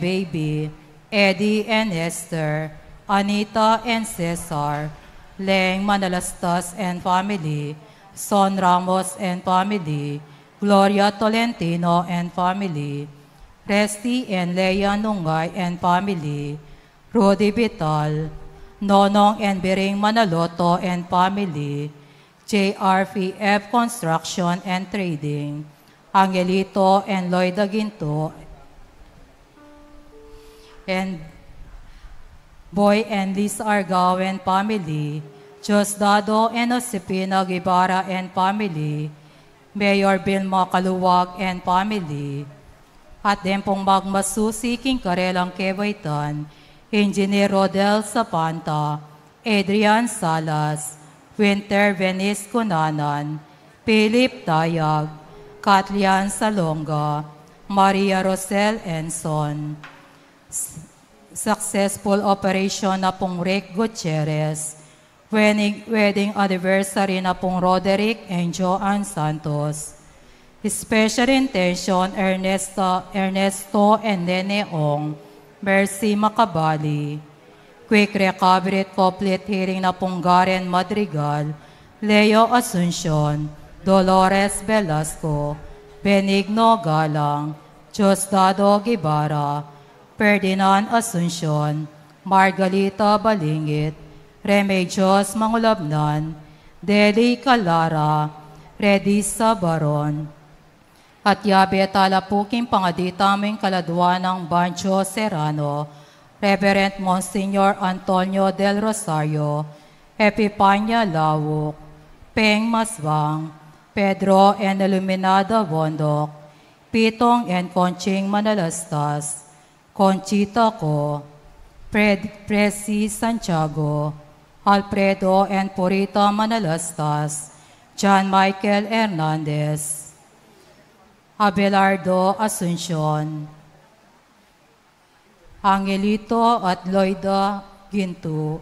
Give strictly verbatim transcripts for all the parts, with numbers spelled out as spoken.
Baby, Eddie and Esther, Anita and Cesar, Leng Manalastas and family, Son Ramos and family, Gloria Tolentino and family, Resty and Leia Nungay and family, Rudy Vital, Nonong and Biring Manaloto and family, J R P F Construction and Trading, Angelito and Lloyda Ginto, and Boy and Liz Argao and family, Diosdado and Josefina Guevara and family, Mayor Vilma Caluag and family, at deng pung magmasusi king karelang kebaitan, Engineer Rodel Zapanta, Adrian Salas, Winter Venice Cunanan, Philip Tayag, Katlian Salonga, Maria Rosel Enson. S-, successful operation na pung Rick Gutierrez, wedding, wedding anniversary na pung Roderick and Joanne Santos. Special intention, Ernesto, Ernesto and Nene Ong, Mercy Macabali. Quick recovery at complete healing na pung Garen Madrigal, Leo Asuncion, Dolores Velasco, Benigno Galang, Diosdado Guevara, Ferdinand Asuncion, Margalita Balingit, Remedios Mangulabnan, Deli Calara, Redisa Baron. At yabe tala pu king pangadita ming kaladua nang Bancho Serrano, Reverend Monsignor Antonio Del Rosario, Epipania Lawuk, Peng Masbang, Pedro and Iluminada Bondok, Pitong and Conching Manalastas, Conchita Co, Fred, Presi Santiago, Alfredo and Purita Manalastas, John Michael Hernandez, Abelardo Asuncion, Angelito at Loida Ginto,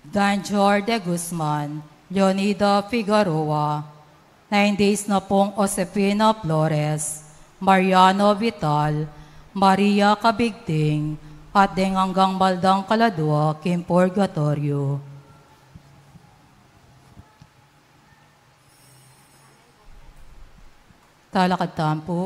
Danjor de Guzman, Leonida Figueroa, nine days na pung Josefina Flores, Mariano Vital, Maria Cabigting, at deng anggang maldang kaladua king purgatoryo. Talakad tamu pu.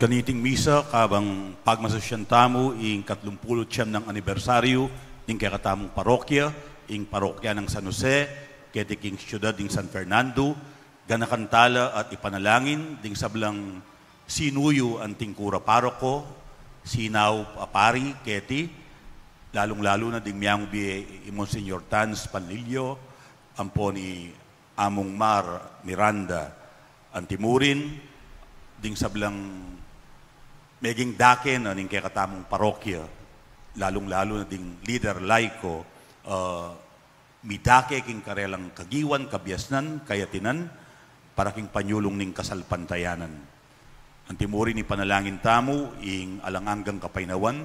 Kaniting misa, kabang pagmasusyan tamu ing katlumpulu't siyam nang anibersaryu ning kekatamung parokya, ing parokya nang San Jose, keti king siyudad ning San Fernando, ganakan tala at ipanalangin ding sablang sinuyu anting kura paroko, sinaup a pari, keti, lalung-lalu na ding miyang bie i Monsignor Tans Panlilio, ampon i Among Mar Miranda, antimurin ding sablang meging dake na ning kekatamung parokya, lalung-lalu na ding lider laiko, ah, midake king karelang kagiwan, kabiasnan, kayatinan, para king panyulung ning kasalpantayanan. Antimurin ipanalangin tamu ing alang anggang kapaynawan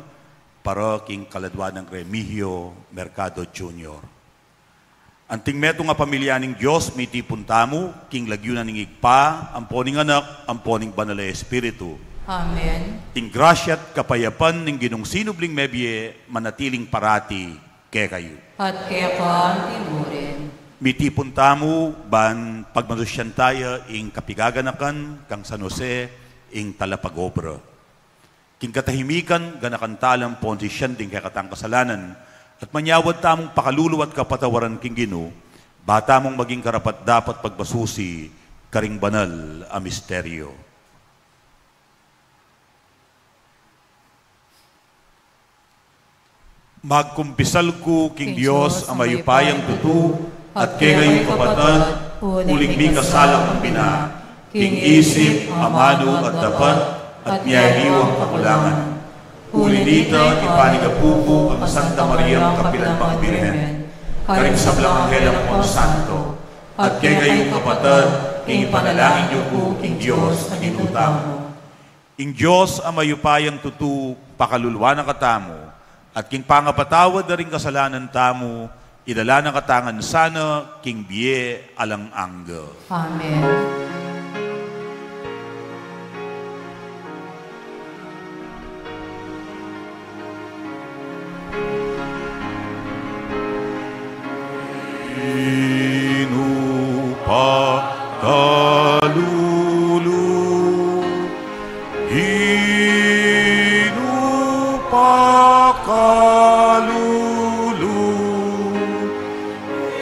para king kaladwa nang Remigio Mercado Junior. Anting metung a pamilya ning Dios, mitipun tamu king lagyu na ning Ibpa, ampo ning Anak, ampo ning Banal a Espiritu. Amen. Ing grasya't kapayapan ning Ginung sinubling mebie manatiling parati kekayu. At keka antimurin. Mitipun tamu ban pagmasusyan taya ing kapigaganakan kang San Jose, ing talapagobra. King katahimikan, ganakan tala ampon sisian ding kekatang kasalanan, at manyawad tamung pakalulu at kapatawaran king Ginu, ba tamung maging karapat-dapat pagpasusi karing banal a misteryo. Magkumpisal ku king Dios a mayupayang tutu, at kekayu kapatad, uling mikasala kung bina, king isip, amanu, at dapat, at miyaliwang kakulangan. Uli nita, ipanigapu ku kang Santa Mariang kapilan pang Birhen, karing sablang anghel ampon santo, at kekayu kapatad, king ipanalangin yu ku king Dios a Ginu tamu. Ing Dios a mayupayang tutu pakaluluan na katamu, at king pangapatawad da ring kasalanan tamu, idala na katamu ngan sana king bie alang angga. Amen. Inu pakalulu, inu pakalulu,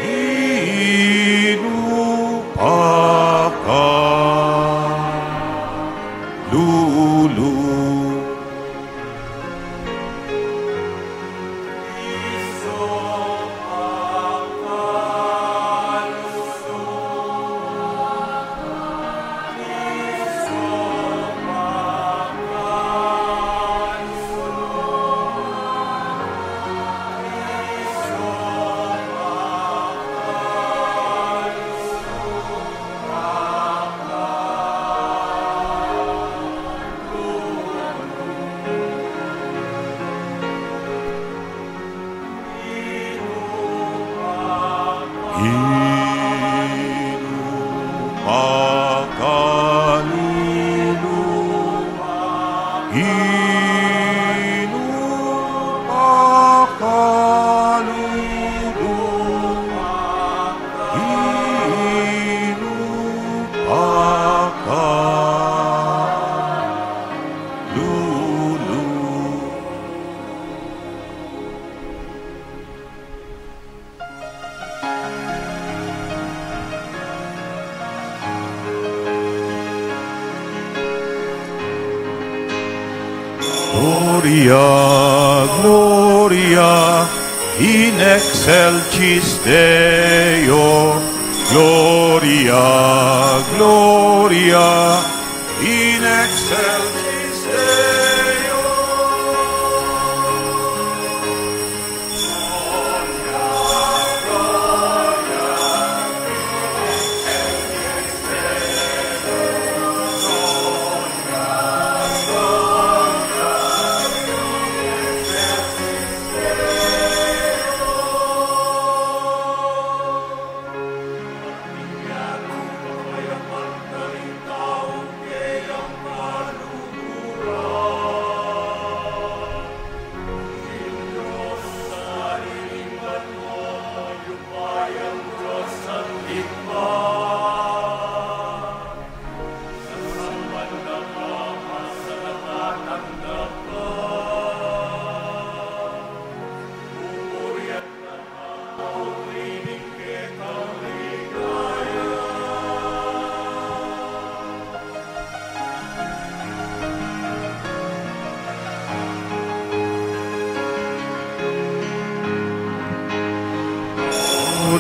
inu pakalulu. Inu pakalulu, inu pakalulu, inu pakalulu. Gloria, Gloria, in excelsis Deo. Gloria, Gloria, in excelsis Deo.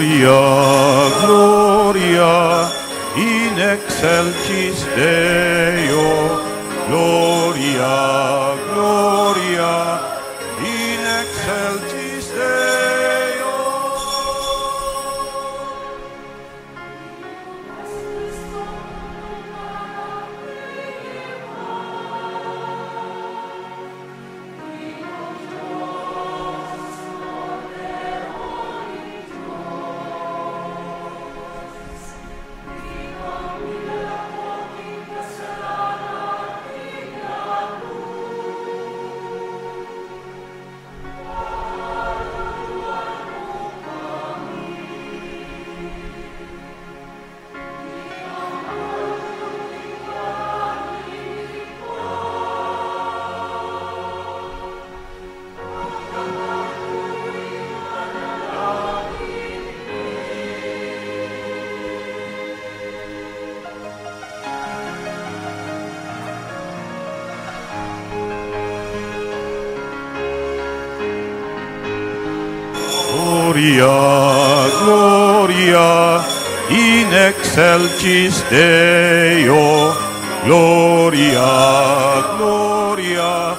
Gloria, Gloria in excelsis Deo. Gloria, Gloria in excelsis Deo. Gloria, Gloria in excelsis Deo. Gloria, Gloria in excelsis Deo.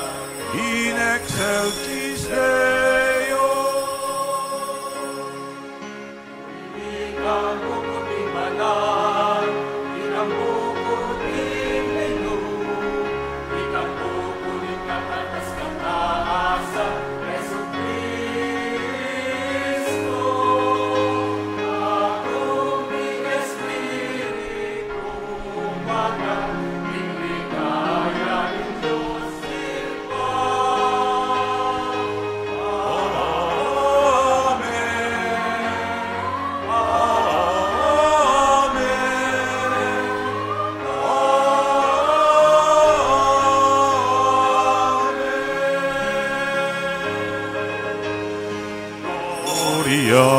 Gloria,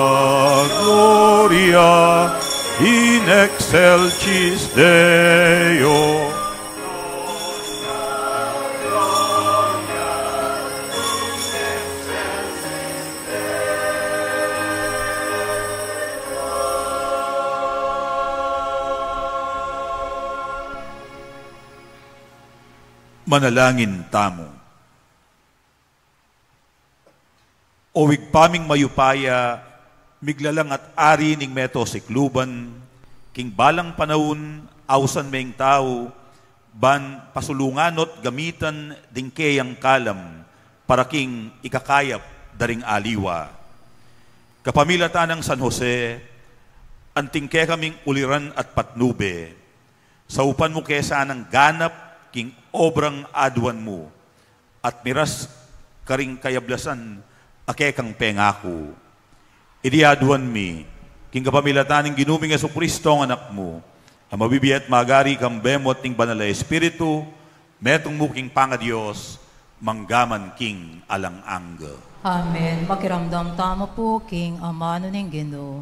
Gloria in excelsis Deo. Manalangin tamu. O Ibpa ming mayupaya, miglalang at ari ning meto sikluban, king balang panaun, ausan me ing tau, ban pasulungan no at gamitan ding keyang kalam, para king ikakayap da ring aliwa. Kapamilatan nang San Jose, anting kekaming uliran at patnube, saupan mu ke sanang ganap king obrang aduan mu, at miras karing kayablasan a kekang pengaku. Iti aduan mi, king kapamilatan ning Ginu ming Jesucristo a Anak mu, a mabibie at magari kambe mu at ning Banal a Espiritu, metung mu king pangaDios, mangga man king alang angga. Amen. Makiramdam tamu pu king amanu ning Ginu.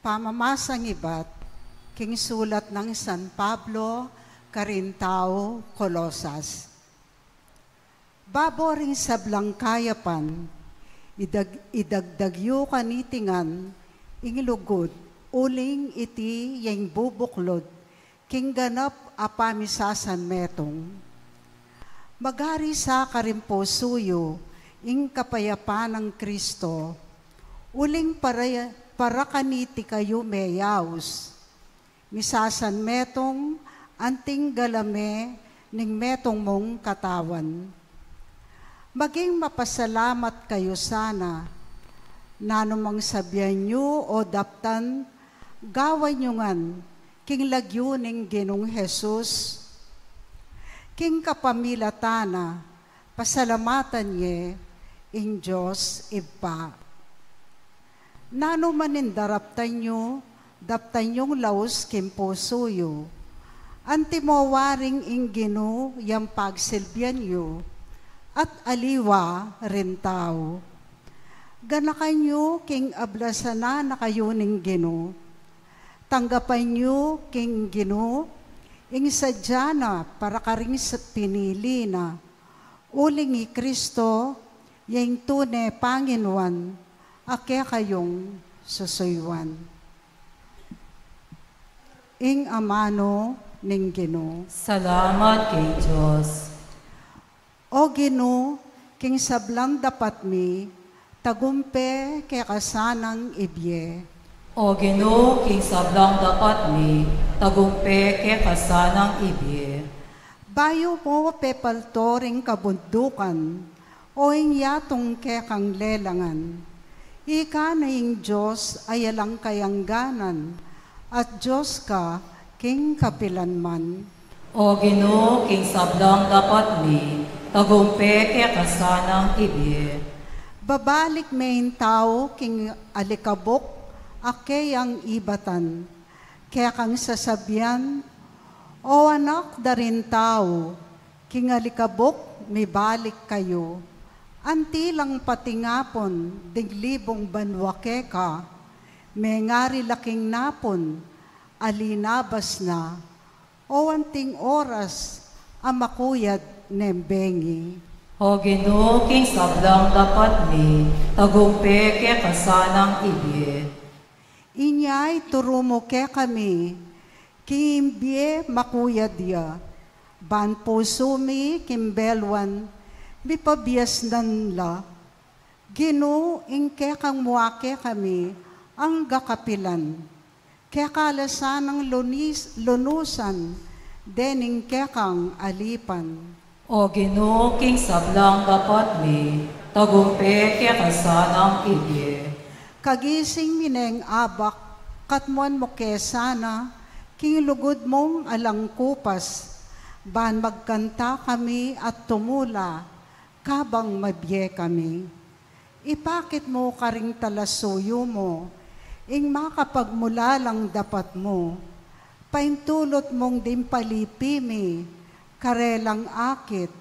Pamamasang ibat king sulat nang San Pablo karing tau Colosas. Babo ring sablang kayapan, idag-, idagdag yu kaniti ngan ing lugud, uling iti ya ing bubuklud king ganap a pamisasanmetung. Magari sa karing pusu yu ing kapayapan nang Kristo, uling para, para kaniti kayu meyaus, misasanmetung anting galame ning metung mung katawan. Maging mapasalamat kayu sana, nanu mang sabian yu o daptan, gawan yu ngan king lagyu ning Ginung Jesus. King kapamilatan na, pasalamatan ye ing Dios Ibpa. Nanu man ing daraptan yu, daptan yung laus king pusu yu. Antimo waring ing Ginu yang pagsilbian yu, at aliwa ring tau. Ganakan yu king ablasan na kayu ning Ginu. Tanggapan yu king Ginu Ing sadya na para karing sa-, pinili na, uling i Kristo, ya ing tune Panginuan, a kekayung susuyuan. Ing amanu ning Ginu. Salamat king Dios. O Ginu, king sablang dapat mi, tagumpe keka sanang ibie. O Ginu, king sablang dapat mi, tagumpe keka sanang ibie. Bayu mu pepalto ring kabundukan, o ing yatung kekang lelangan. Ika na ing Dios a alang kayangganan, at Dios ka king kapilan man. O Ginu, king sablang dapat mi, tagumpe keka sanang ibie. Babalik me ing tau king alikabuk a keyang ibatan, kekang sasabian, O anak da ring tau, king alikabuk mibalik kayu. Anti lang patingapun ding libung banua keka, mengari la king napun a linabas na, o anting oras a makuyad neng bengi. O Ginu, king sablang dapat mi, tagumpe keka sanang ibie. Inya ituru mu kekami king bie makuyad ya, ban pusu mi king beluan mipabiasnan la. Ginu, ing kekang mua kekami angga kapilan, keka la sanang lunis-, lunusan dening kekang alipan. O Ginu, king sablang dapat mi, tagumpe keka sanang ibie. Kagising mi neng abak, katmuan mu ke sana king lugud mung alang kupas, ban magkanta kami at tumula kabang mabie kami. Ipakit mu karing talasuyu mu ing makapagmulalang dapat mu. Paintulut mung ding palipi mi karelang akit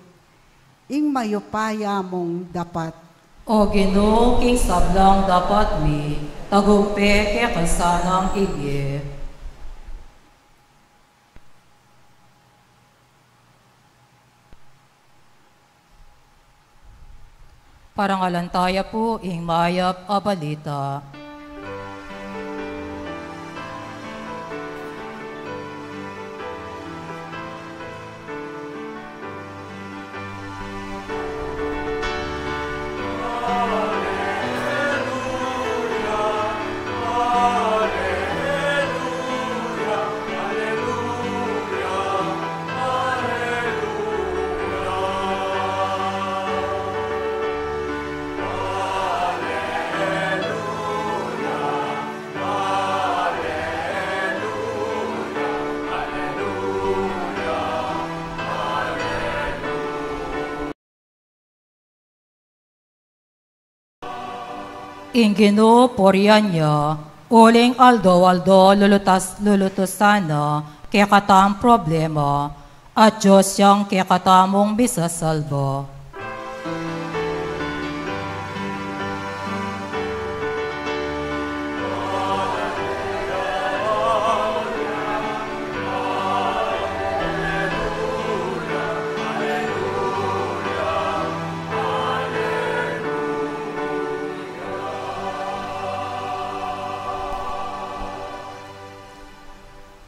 ing mayupaya mung dapat. O Ginu, king sablang dapat mi, tagumpe keka sanang ibie. Parangalan taya pu ing mayap a balita. Ing Ginu purian ya, uling aldo-aldo lulutas-, lulutusan na kekatang problema, at Dios yang kekatamung misasalba.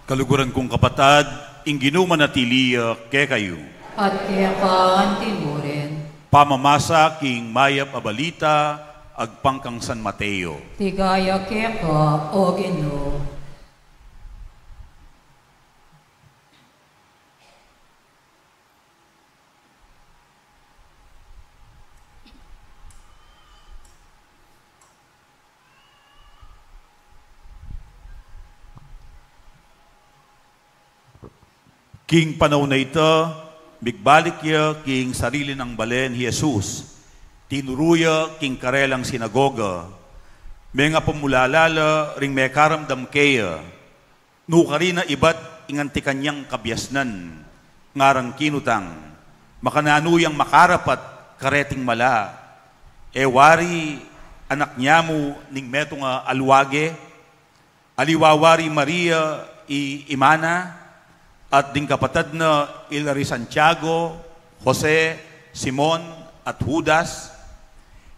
Kaluguran kung kapatad, ing Ginu manatili ya kekayu. At keka anti mu rin. Pamamasa king mayap a balita agpang kang San Mateo. Ligaya keka, O Ginu. King panaun a ita, migbalik ya king sarili nang balen i Jesus. Tinuru ya king karelang sinagoga, mengapamulala la ring mekaramdam keya. Nukarin a ibat ing anti kanyang kabiasnan, ngarang kinutang, makananu yang makarapat kareting mala? E wari anak nia mu ning metung a alwage? Aliwa wari Maria i ima na? at ding kapatad na ila ri Santiago, Jose, Simon, at Judas,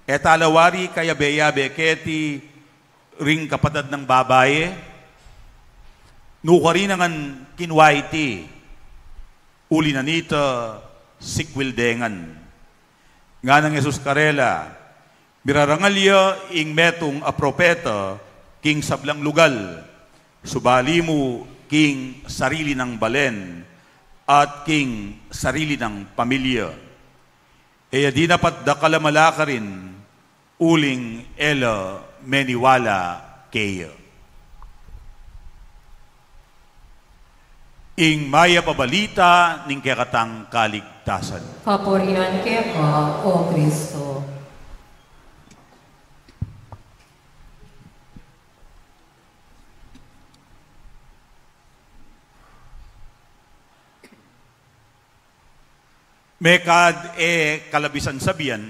e tala wari kayabe-yabe keti ring kapatad nang babai? Nukarin na ngan kinua iti, uli na nita sikwil de ngan. Ngana nang Jesus karela, mirarangal ya ing metung a propeta king sablang lugal, subali mu king sarili nang balen at king sarili nang pamilya. E ya dinapat dakal a mala karin uling e la meniwala keya. Ing mayap a balita ning kekatang kaligtasan. Kapurian keka, O Kristo. Mekad e kalabisan sabian,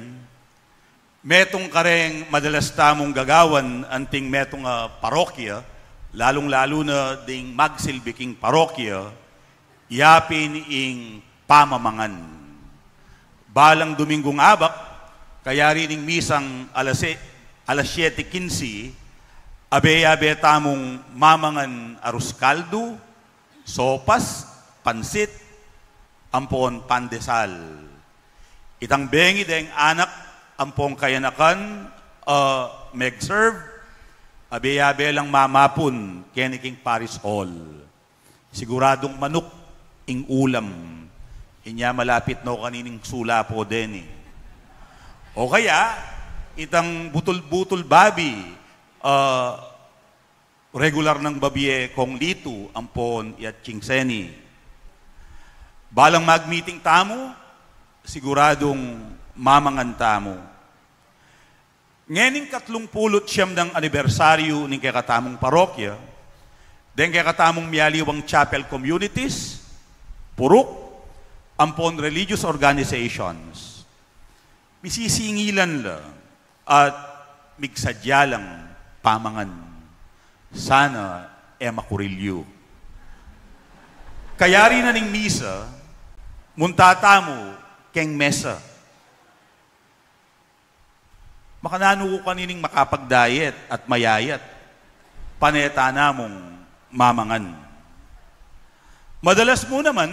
metung kareng madalas tamung gagawan anting metung a parokya, lalung-lalu na ding magsilbi king parokya, yapin ing pamamangan. Balang Dominggung abak, kayari ning misang alas, alas siyete kinse, abe-abe tamung mamangan arus kaldu, sopas, pansit, ampon pandesal. Itang bengi deng anak ampong kayanakan a meg-serve, abe-abe lang mamapun keni king parish hall. Siguradung manuk ing ulam. Inya malapit no kanining sula po deni. O kaya, itang butul-butul babi, ah, regular nang babie kong Litu ampon i Atsing Seni. Balang mag-meeting tamu, siguradung mamangan tamu. Ngening katlung pulu't siyam nang anibersaryu ning kekatamung parokya, deng kekatamung mialiwang chapel communities, puruk, ampon religious organizations, misisingilan la at migsadya lang pamangan. Sana e makuril yu. Kayari na ning misa, munta tamu keng mesa. Makananu ku kanining makapag-diet at mayayat? Pane ta namung mamangan. Madalas mu naman,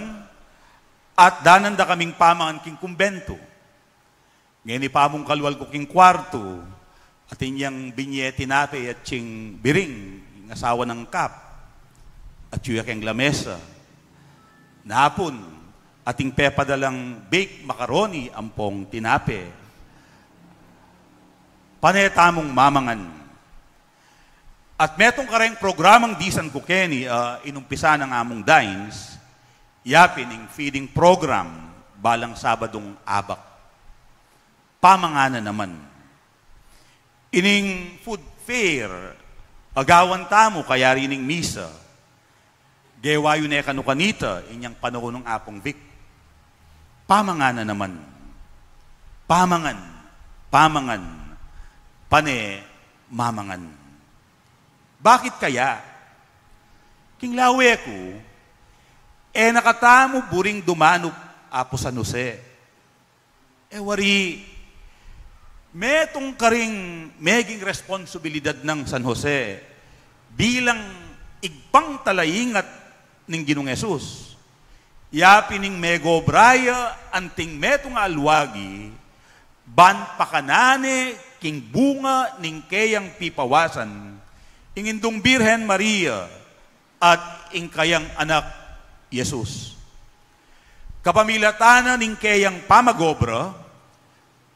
at danan da kaming pamangan king kumbentu. Ngeni pamung kalwal ku king kwartu, atin yang binye tinape i Atsing Biring, ing asawa nang Kap, atyu ya keng lamesa. Napun, ating pepadalang baked macaroni ampong tinape. Pane tamung mamangan. At metung kareng programang disan ku keni, ah, inumpisa nang amung Dines, yapin ing feeding program, balang Sabadung abak. Pamangan na naman. Ining food fair, agawan tamu kayari ning misa. Gewa yu ne kanu kanita, inyang panaun nang Apung Vic. Pamangan na naman. Pamangan, pamangan, pane mamangan. Bakit kaya? King lawe ku, e na katamu buring dumanup Apu San Jose. E wari, metung karing meging responsibilidad nang San Jose bilang ibpang talaingat ning Ginung Jesus. Yapin ing megobra ya anting metung a alwagi, ban pakanan ne king bunga ning keyang pipawasan, ing Indung Birhen Maria at ing kayang anak, Jesus. Kapamilatan na ning keyang pamagobra,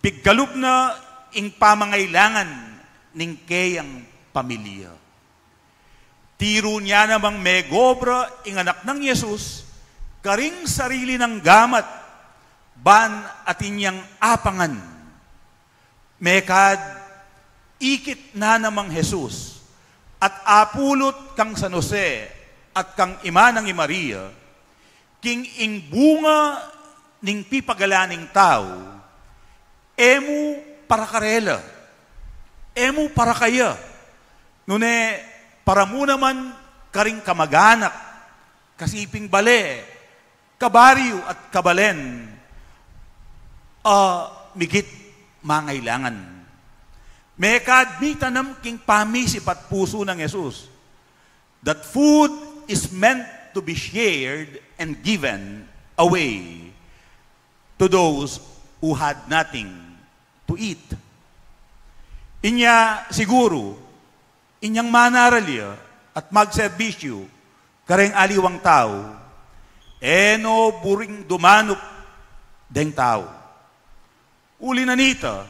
pigkalub na ing pamangailangan ning keyang pamilya. Tiru nia namang megobra ing anak nang Jesus, karing sarili nang gamat, ban atin yang apangan. Mekad, ikit na namang Jesus, at apulut kang San Jose, at kang ima nang i Maria, king ing bunga ning pipagalan ning tau, e mu para karela, e mu para kaya, nune para mu naman karing kamaganak, kasiping bale, kabaryu at kabalen a migit mangailangan. Mekad mitanam king pamisip at pusu nang Jesus that food is meant to be shared and given away to those who had nothing to eat. Inya siguru, inyang manaral ya at magserbisyu kareng aliwang tau, e no buring dumanup deng tau. Uli na nita,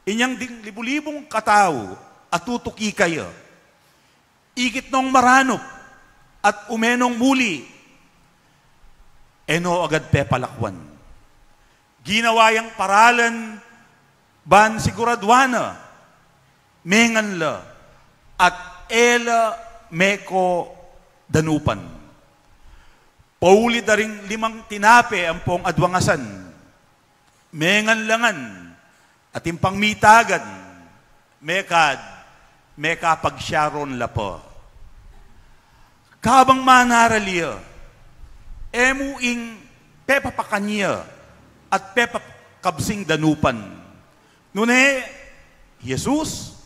inyang ding libu-libung katau a tutuki kaya, ikit nong maranup at ume nong muli, e no agad pepalakwan. Ginawa yang paralan ban siguraduan na mengan la at e la meko danupan. Pauli da ring limang tinape ampong adwang asan, mengan la ngan, atin pang mitagan, mekad mekapagsyaron la pa. Kabang manaral ya, e mu ing pepapakan ya at pepakabsing danupan. Nune, Jesus,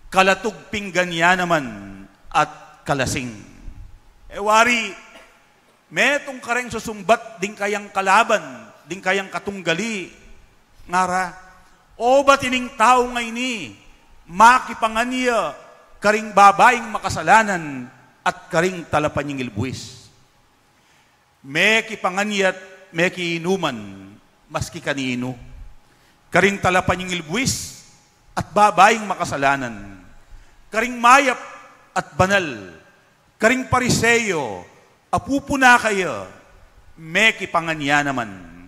kalatug pinggan ya naman at kalasing. E wari, metung kareng susumbat ding kayang kalaban, ding kayang katunggali, ngara, obat ining tau ngeni makipangan ya karing babaing makasalanan at karing talapanyingil buis. Mekipangan ya't mekiinuman maski kaninu, karing talapanyingil buis at babaing makasalanan, karing mayap at banal, karing Pariseo a pupuna kaya, mekipangan ya naman.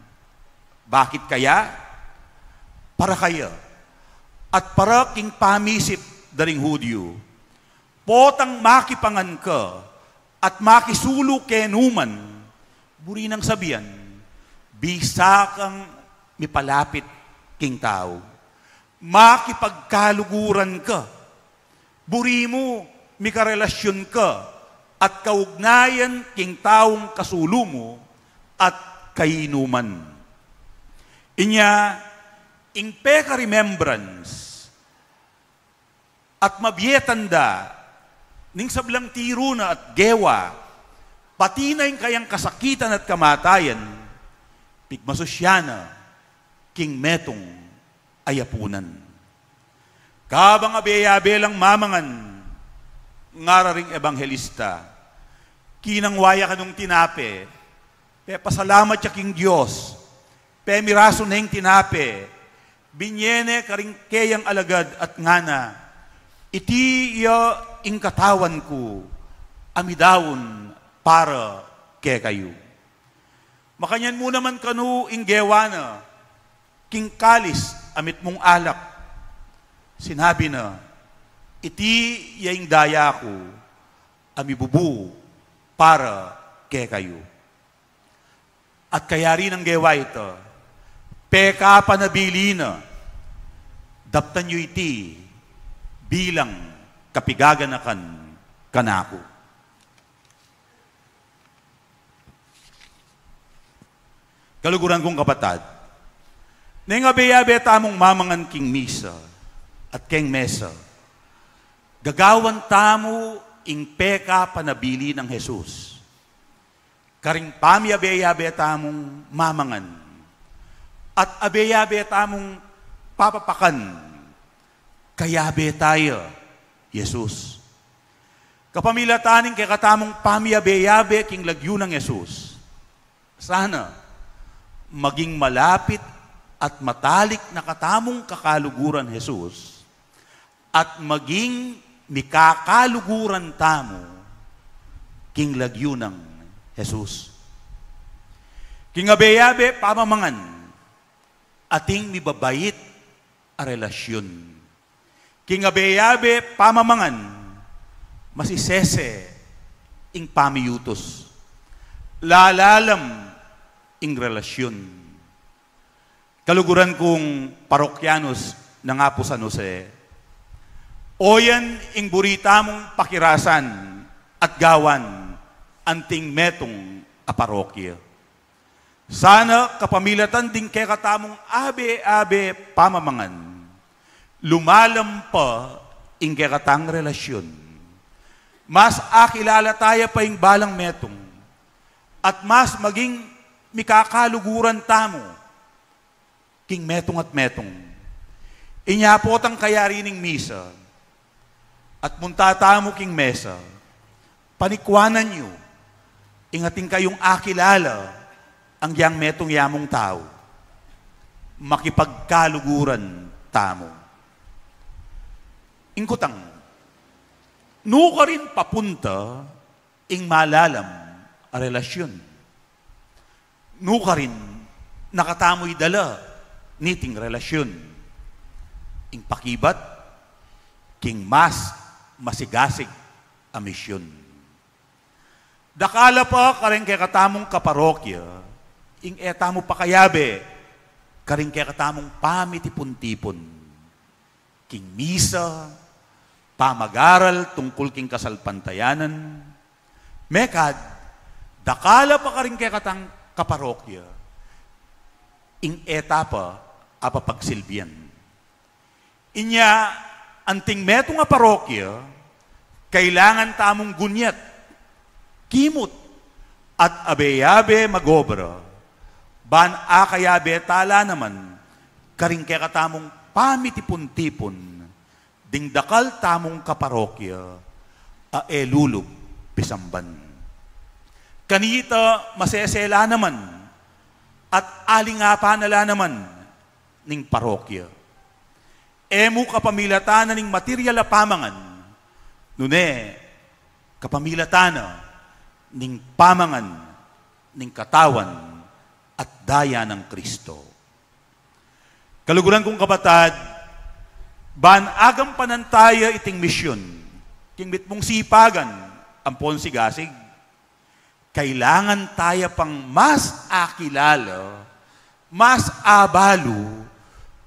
Bakit kaya? Para kaya at para king pamisip da ring Hudyu, potang makipangan ka at makisulu kenu man, buri nang sabian, bisa kang mipalapit king tau. Makipagkaluguran ka. Buri mu mikarelasyun ka at kaugnayan king taung kasulu mu at kainuman. Inya, ing peka-remembrance at mabie tanda ning sablang tiru na at gewa, pati na ing kayang kasakitan at kamatayan, pigmasusyan na king metung a yapunan. Kabang abe-abe lang mamangan, ngara ring ebanghelista, kinangwa ya kanung tinape, pepasalamat ya king Dios, pemirasu neng tinape, binye ne karing keyang alagad at ngana, "Iti ya ing katawan ku a midaun para kekayu." Makanyan mu naman kanu ing gewa na king kalis a mitmung alak, sinabi na, "Iti ya ing daya ku a mibubu para kekayu." At kayari nang gewa ita, pekapanabili na, daptan yu iti bilang kapigaganakan kanaku. Kaluguran kung kapatad, neng abe-abe tamung mamangan king misa at keng mesa, gagawan tamu ing pekapanabili nang Jesus. Karing pamiabe-abe tamung mamangan at abe-abe tamung papapakan, kayabe ta ya Jesus. Kapamilatan ning kekatamung pamiabe-abe king lagyu nang Jesus, sana maging malapit at matalik na katamung kakaluguran Jesus at maging mikakaluguran tamu king lagyu nang Jesus. King abe-abe pamamangan, ating mibabait a relasyun. King abe-abe pamamangan, masisese ing pamiyutus. Lalalam ing relasyun. Kaluguran kung parokyanus nang Apu San Jose, oyan ing buri tamung pakirasan at gawan anting metung a parokya. Sana kapamilatan ding kekatamung abe-abe pamamangan, lumalam pa ing kekatang relasyun. Mas akilala taya pa ing balang metung, at mas maging mikakaluguran tamu king metung at metung. Inya potang kayari ning misa, at munta tamu king mesa, panikwanan yu ing atin kayung akilala anggiyang metung yamung tau. Makipagkaluguran tamu. Ing kutang, nukarin papunta ing malalam a relasyun? Nukarin na katamu idala niting relasyun? Ing pakibat king mas masigasig a misyun. Dakal a pa karing kekatamung kaparokya ing e tamu pakayabe karing kekatamung pamitipun-tipun king misa, pamagaral tungkul king kasalpantayanan. Mekad, dakal a pa karing kekatang kaparokya ing e ta pa apapagsilbian. Inya, anting metung a parokya, kailangan tamung gunyat, kimut, at abe-abe mag-obra ban akayabe ta la naman karing kekatamung pamitipun-tipun ding dakal tamung kaparokya a e lulub pisamban. Kanita masese la naman at alingapan na la naman ning parokya. E mu kapamilatan na ning materyal a pamangan, nune kapamilatan na ning pamangan ning katawan at daya nang Kristo. Kaluguran kung kapatad, ban agampanan taya iting misyun king mitmung sipagan ampon sigasig, kailangan taya pang mas akilala, mas abalu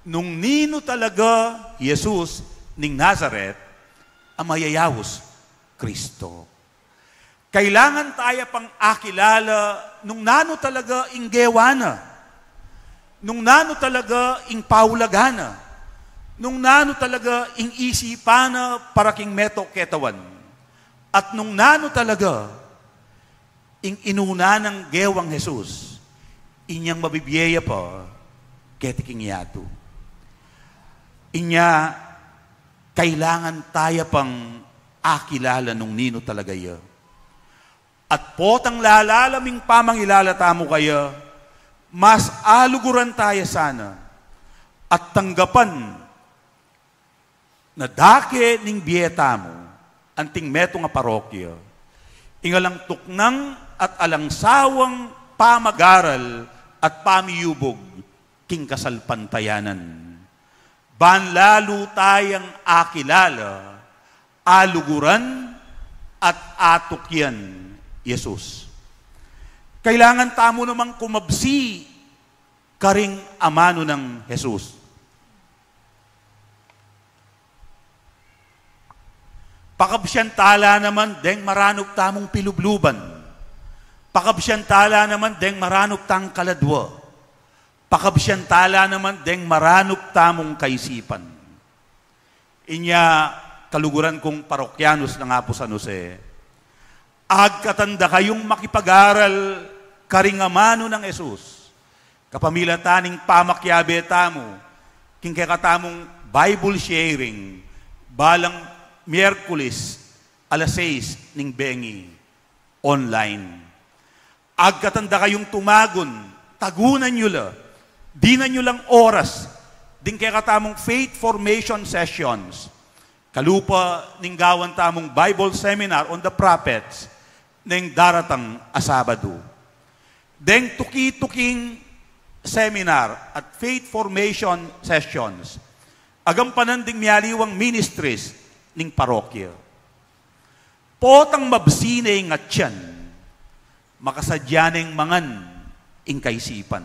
nung ninu talaga Jesus ning Nazaret a mayayaus Kristo. Kailangan taya pang akilala nung nanu talaga ing gewa na, nung nanu talaga ing paulagan na, nung nanu talaga ing isipan na para king meto ketawan, at nung nanu talaga ing inuna nang gewang Jesus, inyang mabibie ya pa keti king yatu. Inya, kailangan taya pang akilala nung ninu talaga ya. At potang lalalam ing pamangilala tamu kaya, mas aluguran taya sana at tanggapan na dake ning bie tamu anting metung a parokya ing alang tuknang at alang sawang pamagaral at pamiyubug king kasalpantayanan. Ban lalu tayang akilala, aluguran, at atukyan Jesus. Kailangan tamu namang kumabsi karing amanu nang Jesus. Pakabsian ta la naman deng maranup tamung pilubluban. Pakabsian ta la naman deng maranup tang kaladwa. Pakabsian ta la naman deng maranup tamung kaisipan. Inya, kaluguran kung parokyanus nang Apu San Jose, agkatan da kayung makipag-aral karing amanu nang Jesus kapamilatan ning pamakiabe tamu king kekatamung Bible sharing balang Miyerkules alas sais ning bengi, online. Agkatan da kayung tumagun, tagunan yu la, dinan yu lang oras ding kekatamung faith formation sessions kalupa ning gawan tamung Bible seminar on the prophets ning daratang a Sabadu. Deng tuki-tuking seminar at faith formation sessions, agampanan ding mialiwang ministries ning parokya. Potang mabsi ne ing atian, makasadya neng mangan ing kaisipan.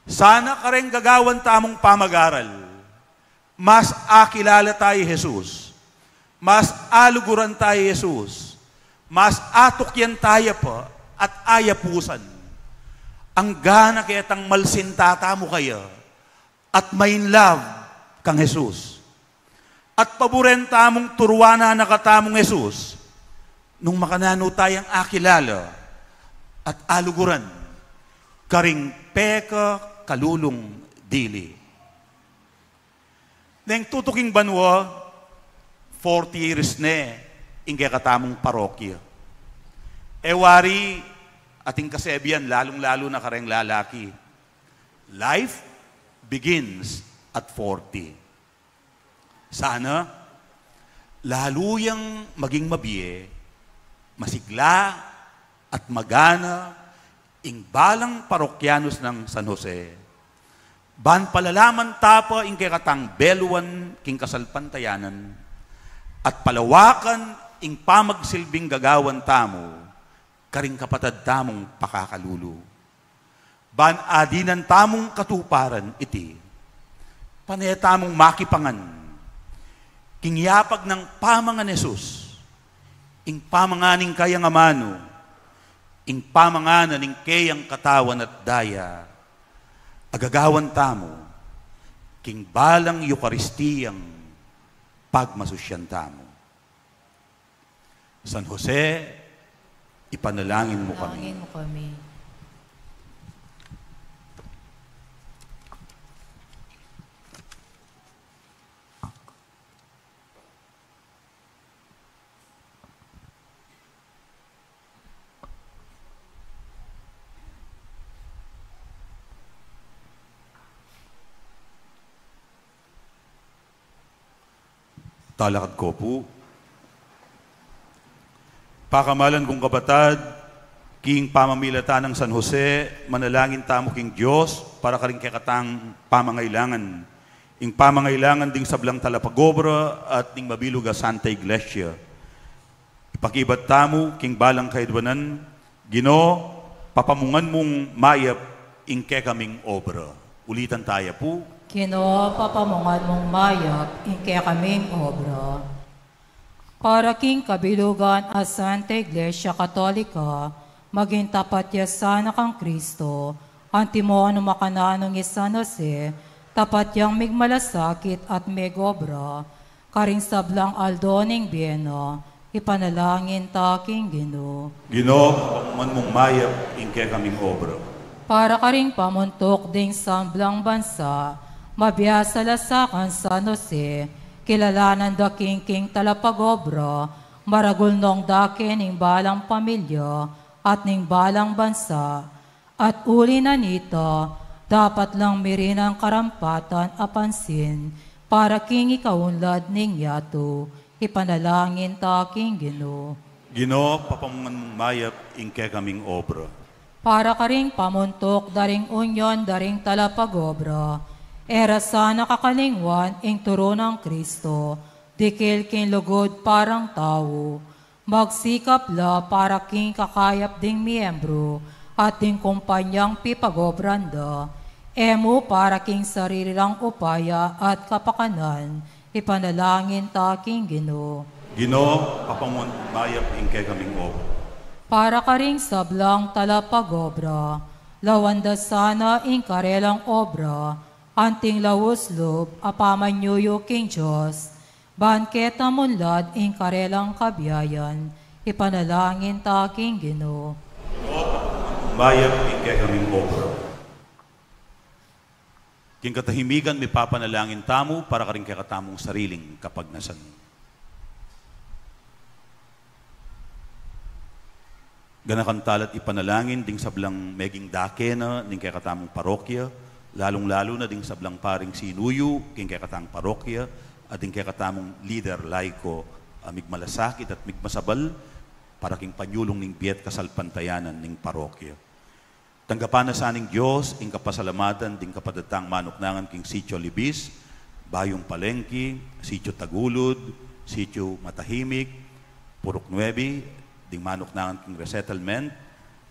Sana kareng gagawan tamung pamagaral, mas akilala taya i Jesus, mas aluguran taya i Jesus, Mas atukyan taya pa at ayapusan. Anggana ketang malsinta tamu kaya at ma-in love kang Jesus. At paburen tamung turuanan na katamung Jesus, nung makananu tayang akilala at aluguran karing pekakalulung dili. Neng tutuking banua, forty years ne ing kekatamung parokya. E wari ating kasebian, lalung-lalu na kareng lalaki, life begins at forty. Sana, lalu yang maging mabie, masigla, at magana ing balang parokyanos nang San Jose. Ban palalaman ta pa ing kekatang beluan king kasalpantayanan, at palawakan ing pamagsilbing gagawan tamu karing kapatad tamung pakakalulu. Ban adinan tamung katuparan iti, pane tamung makipangan king yapag nang pamangan Jesus, ing pamangan ning kayang amanu, ing pamangan na ning keyang katawan at daya, a gagawan tamu king balang Eukaristiyang pagmasusyan tamu. San Jose, ipanalangin mu kami. Panalangin mu kami. Talakad ko pu. Pakamalan kung kapatad, king pamamilatan nang San Jose, manalangin tamu king Dios para karing kekatang pamangailangan. Ing pamangailangan ding sablang talapagobra at ning mabilug a Santa Iglesia. Ipakibat tamu king balang kaidwanan, Ginu, papamungan mung mayap ing kekaming obra. Ulitan taya pu. Ginu, papamungan mung mayap ing kekaming obra. Para king kabilugan a Santa Iglesia Katolika, maging tapat ya sana kang Kristo, antimo nung makananu i San Jose, tapat yang migmalasakit at migobra, karing sablang aldo ning bie na, ipanalangin ta king Ginu. Ginu, papamungan mung mayap ing kekaming obra. Para karing pamuntuk ding sablang bansa, mabiasa la sa kang San Jose, kilalanan da king king talapagobra, maragul nong dake ning balang pamilya at ning balang bansa, at uli na nita, dapat lang mirinan karampatan a pansin para king ikaunlad ning yatu, ipanalangin ta king Ginu. Ginu, papamungan mung mayap ing kekaming obra. Para karing pamuntuk da ring unyon da ring talapagobra, e ra sana kakalingwan ing turu nang Kristo, dikil king lugud parang tau, magsikap la para king kakayap ding miyembru at ding kumpanyang pipagobran da, e mu para king sarili lang upaya at kapakanan, ipanalangin ta king Ginu. Ginu, papamungan mung mayap ing kekaming obra. Para karing sablang talapagobra, lawan da sana ing karelang obra, anting laus lub a pamanyuyu king Dios, ban keta munlad ing karelang kabiayan, ipanalangin ta king Ginu. Mayap ing kekaming obra. King katahimikan, mipapanalangin tamu para karing kekatamung sariling kapagnasan. Ganakan tala't ipanalangin ding sablang meging dake na ning kekatamung parokya, lalung-lalu na ding sablang paring sinuyu king kekatang parokya, at ding kekatamung lider laiko a migmalasakit at migmasabal para king panyulung ning bie at kasalpantayanan ning parokya. Tanggapan na sa ning Dios ing kapasalamatan ding kapatad tang manuknangan king Sitio Libis, Bayung Palengke, Sitio Tagulud, Sitio Matahimik, Purok Nuebe, ding manuknangan king Resettlement,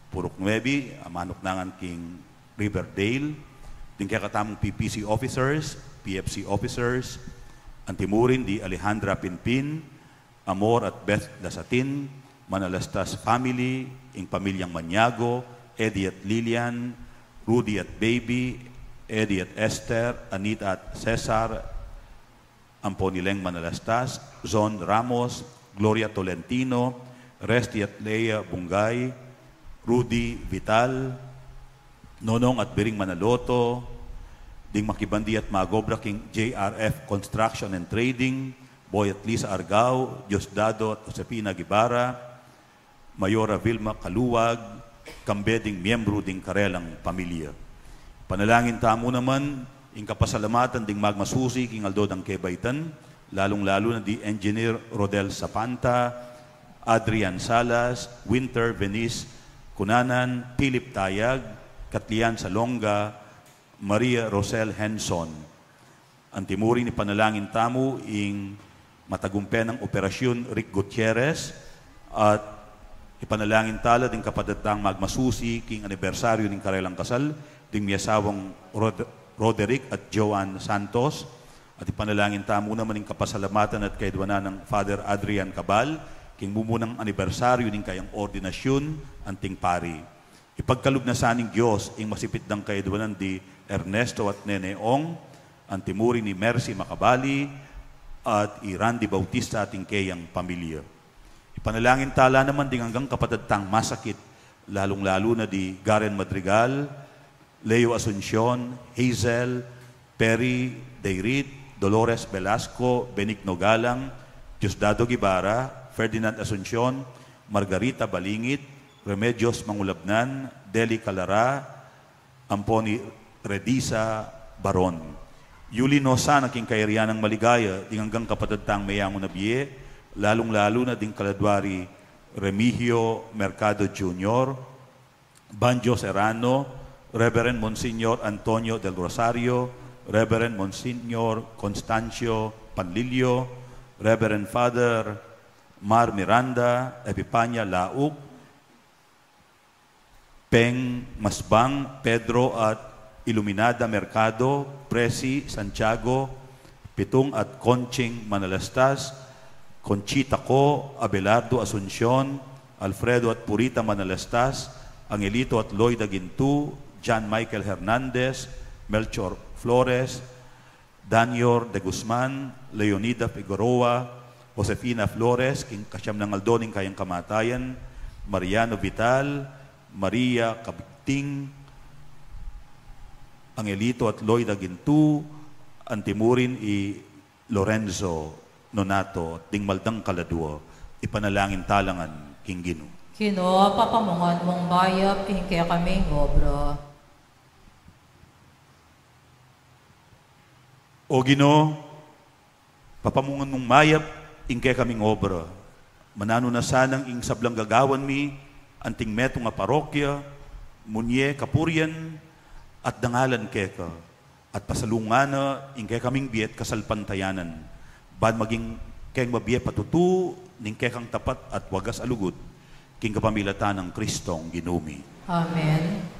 Purok Nuebe, a manuknangan king Riverdale, ding kekatamung P P C officers, P F C officers, antimurin di Alejandra Pinpin, Amor at Beth Dasatin, Manalastas family, ing pamilyang Maniago, Eddie at Lilian, Rudy at Baby, Eddie at Esther, Anita at Cesar, ampo ni Leng Manalastas, Zon Ramos, Gloria Tolentino, Resty at Lea Bungay, Rudy Vital, Nonong at Biring Manaloto, ding makibandi at magobra king J R F Construction and Trading, Boy at Lisa Argao, Diosdado at Josefina Guevara, Mayora Vilma Kaluwag, kambe ding miyembru ding karelang pamilya. Panalangin tamu naman ing kapasalamatan ding magmasusi king aldo dang kebaitan, lalung-lalu na di Engineer Rodel Sapanta, Adrian Salas, Winter Venice Cunanan, Philip Tayag, Katlian Salonga, Maria Rosel Henson. Antimurin ipanalangin tamu ing matagumpe nang Operasyun Rick Gutierrez at ipanalangin tala ding kapatad tang magmasusi king anibersaryu ning karelang kasal, ding miyasawang Rod-, Roderick at Joan Santos, at ipanalangin tamu naman ing kapasalamatan at kayadwanan nang Father Adrian Cabal, king mumunang anibersaryu ning kayang ordinasyun anting pari. Ipagkalub na sa ning Dios ing masipit dang kayadwanan di Ernesto at Nene Ong, antimurin ni Mercy Macabali, at i Randy Bautista at ing keyang pamilya. Ipanalangin tala naman ding anggang kapatad tang masakit, lalung-lalu na di Garen Madrigal, Leo Asuncion, Hazel, Perry Dayrit, Dolores Velasco, Benigno Galang, Diosdado Guevara, Ferdinand Asuncion, Margarita Balingit, Remedios Mangulabnan, Deli Calara, ampo ni Redisa Baron. Yuli no sana king kayarian nang maligaya ding anggang kapatad tang meyangu na bie, lalung-lalu na ding kaladwa ri Remigio Mercado Junior, Banjo Serrano, Reverend Monsignor Antonio del Rosario, Reverend Monsignor Constancio Panlilio, Reverend Father Mar Miranda, Epipania Lauk, Peng Masbang, Pedro at Iluminada Mercado, Presi Santiago, Pitung at Conching Manalastas, Conchita Co, Abelardo Asuncion, Alfredo at Purita Manalastas, Angelito at Loida Gintu, John Michael Hernandez, Melchor Flores, Danior de Guzman, Leonida Figueroa, Josefina Flores, king kasiam nang aldo ning kayang kamatayan, Mariano Vital, Maria Cabigting, Angelito at Loida Gintu, antimurin i Lorenzo Nonato, ding maldang kaladua, ipanalangin talangan king Ginu. Ginu, papamungan mung mayap ing kekaming obra. O Ginu, papamungan mung mayap ing kekaming obra. Mananu na sanang ing sablang gagawan mi anting metung a parokya, munye kapurian at dangalan keka, at pasalungan na ing kekaming bie at kasalpantayanan, ban maging keng mabie patutu ning kekang tapat at wagas a lugud, king kapamilatan nang Kristong Ginu mi. Amen.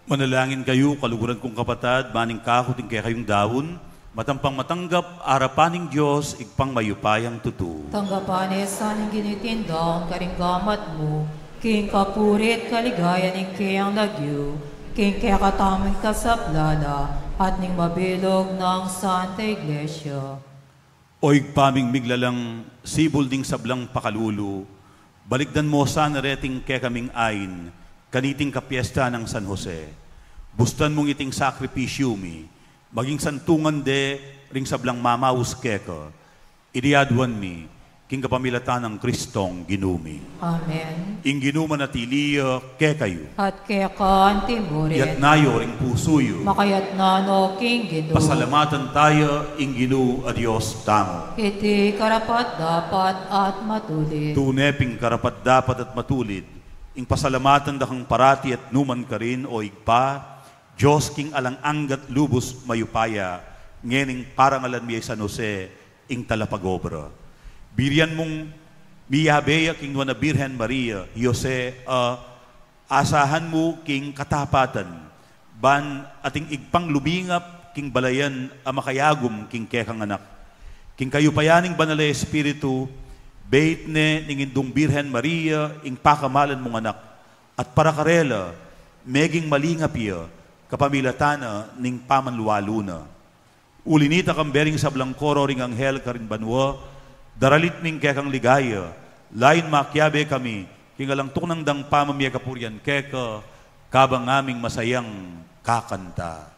Manalangin kayu, kaluguran kung kapatad, ban ing kaku at ing kekayung daun, matampang matanggap arapan ning Dios, Ibpang mayupayang tutu. Tanggapan na sa ning Ginu iting daun karing gamat mu, king kapurian at kaligayan ning keyang lagyu, king kekatamung kasaplalan, at ning mabilug nang Santa Iglesia. O Ibpa ming miglalang, sibul ning sablang pakalulu, balikdan mu sana reting kekaming ain, kaniting kapiesta nang San Jose. Bustan mung iting sakripisyu mi, maging santungan de ring sablang mamaus keka. Iti aduan mi, king kapamilatan nang Kristong Ginu mi. Amen. Ing Ginu manatili ya kekayu. At keka antimurin. Iyatas yu ring pusu yu. Makayatas no king Ginu. Pasalamatan taya ing Ginu a Dios tamu. Iti karapat-dapat at matulid. Tune pin karapat-dapat at matulid, ing pasalamatan da kang parati at nukarin man, o Ibpa, Dios king alang angga at lubus mayupaya, ngening parangalan mi i San Jose, ing talapag-obra. Birian mung miyabe ya king Nuan a Birhen Maria, i Jose, a asahan mu king katapatan, ban ating Ibpang lumingap king balayan a makayagum king kekang anak. King kayupayan ning Banal a Espiritu, beit ne ning Indung Birhen Maria ing pakamalan mung anak, at para karela, meging malingap ya, kapamilatan na ning pamanlualu na. Uli nita, kambe ring sablang koro ring anghel karin banua, daralit mi ing kekang ligaya, lain makiabe kami, king alang tuknang dang pamamie kapurian keka, kabang aming masayang kakanta.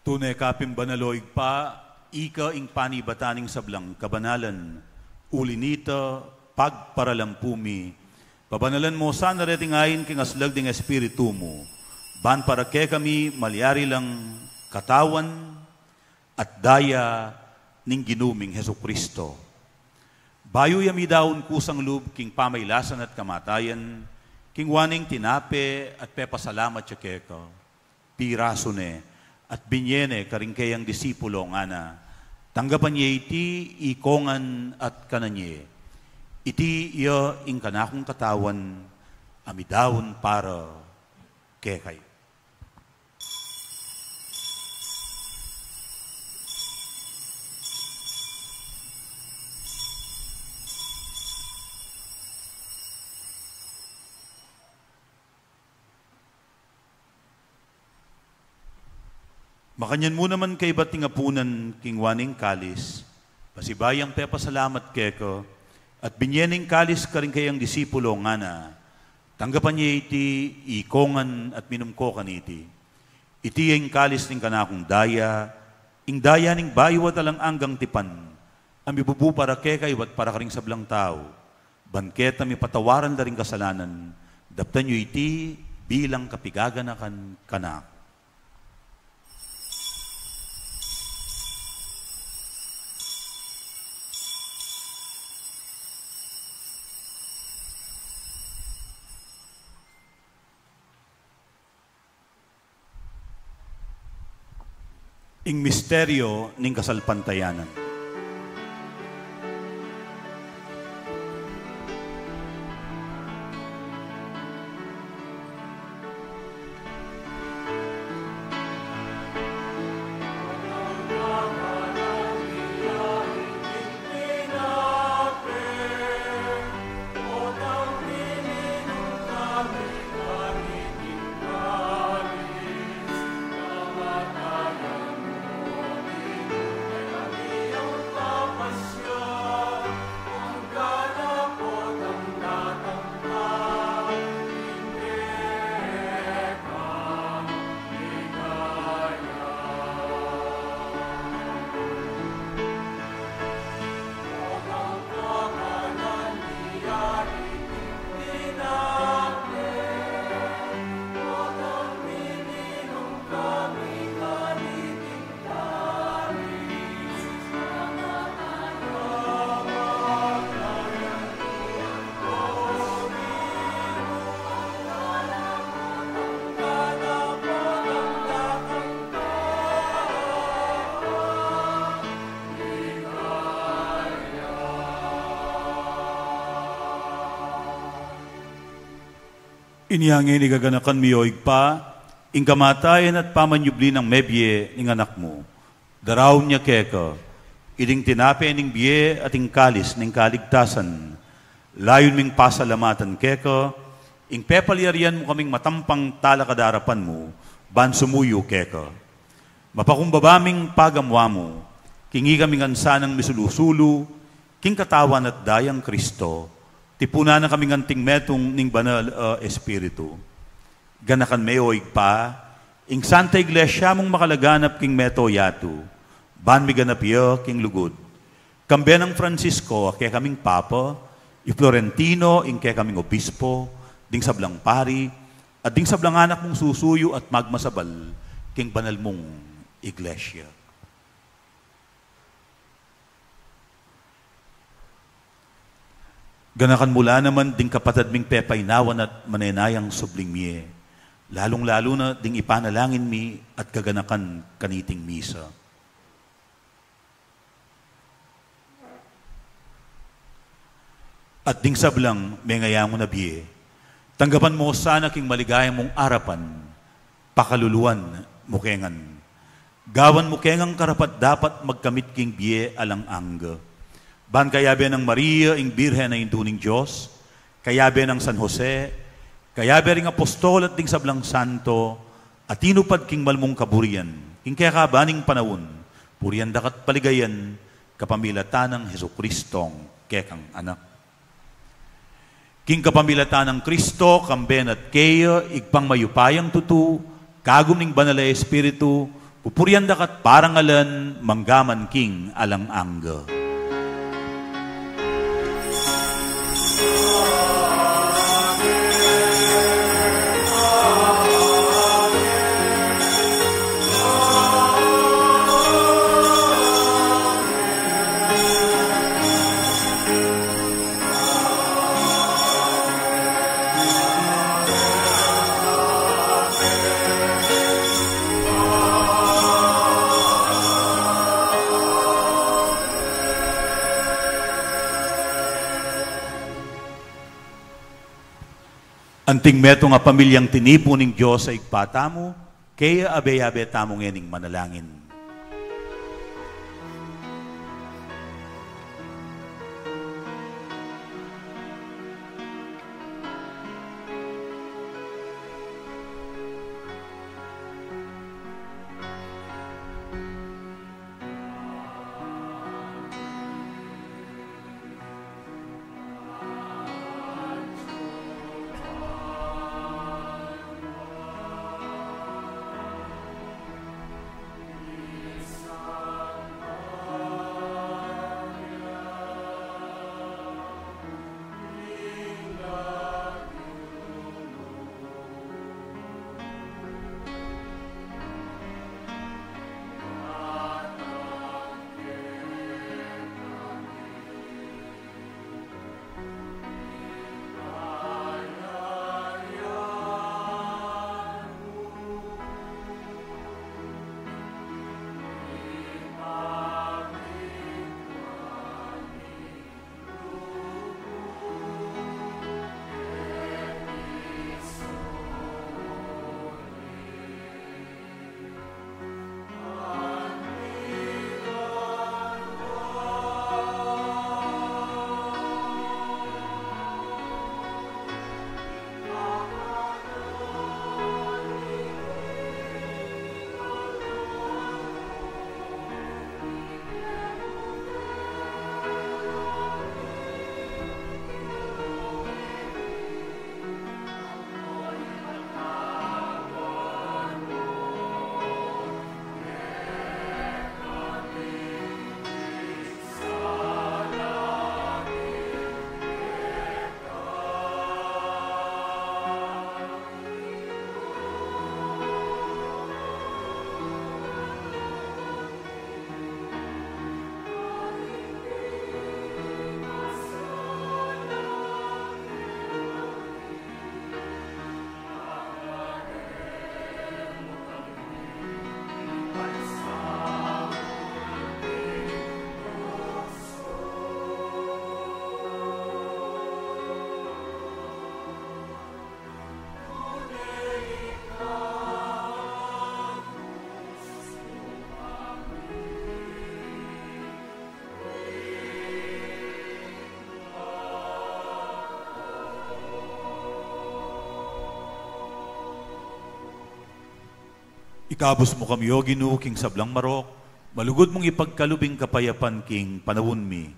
Tune ka pin banal, o Ibpa, ika ing panibatan ning sablang kabanalan. Uli nita, pagparalampu mi, pabanalan mu sana reting ain king aslag ding Espiritu mu, ban para kekami malyari lang katawan at daya ning Ginu ming Jesucristo. Bayu ya midaun kusang lub king pamailasan at kamatayan, kingwa ne ing tinape at pepasalamat ya keka, pirasu ne, at binye ne karing keyang disipulo, ngana: Tanggapan ye iti ikongan at kanan ye. Iti ya ing kanakung katawan a midaun para kekayu. Makanyan mu naman kaybat ning apunan, kingwa ne ing kalis, pasibayu yang pepasalamat keka, at binye ne ing kalis karing keyang disipulo, ngana: Tanggapan ye iti ikongan at minum ko kaniti. Iti ya ing kalis ning kanakung daya, ing daya ning bayu at alang anggang tipan, a mibubu para kekayu at para karing sablang tau, ban keta mipatawaran la ring kasalanan. Daptan yu iti bilang kapigaganakan kanaku. Ing misteryo ning kasalpantayanan. Inya ngeni gaganakan mi, O Ibpa, ing kamatayan at pamanyubli nang mebie ning Anak mu. Daraun mi keka iting tinape ning bie at ing kalis ning kaligtasan. Layun ming pasalamatan keka ing pepalyarian mu kaming matampang talakad king arapan mu ban sumuyu keka. Mapakumbaba ming pagamu-amu king ikami ngan sanang misulu-sulu king Katawan at Dayang Kristo, tipunan na kami ngan anting metung ning Banal a Espiritu. Ganakan me, O Ibpa, ing Santa Iglesia mung makalaganap king mabilug a yatu, ban miganap ya king lugud. Kambe nang Francisco a kekaming Papa, i Florentino ing kekaming Obispo, ding sablang pari, at ding sablang anak mung susuyu at magmasabal king banal mung Iglesia. Ganakan mu la naman ding kapatad ming pepainawan at manenayang subling mie, lalung-lalu na ding ipanalangin mi at gaganakan kaniting misa. At ding sablang mengayangu na bie, tanggapan mu sana king maligaya mung arapan, pakaluluan mu ke ngan. Gawan mu ke ngang karapat-dapat magkamit king bie alang angga. Ban kayabe nang Maria, ing Birhen a Indu ning Dios, kayabe nang San Jose, kayabe ring apostol at ding sablang santo, a tinupad king malmung kaburian king kekaban ning panaun, purian da ka at paligayan kapamilatan nang Jesucristong kekang Anak. King kapamilatan nang Kristo, kambe na at keya, Ibpang mayupayang tutu, kagum ning Banal a Espiritu, pupurian da ka at parangalan mangga man king alang angga. Anting metung a pamilyang tinipun ning Dios a Ibpa tamu, keya abe-abe tamu ngening manalangin. Kabus mu kami, O Ginu, king sablang marok, malugud mung ipagkalub ing kapayapan king panaun mi.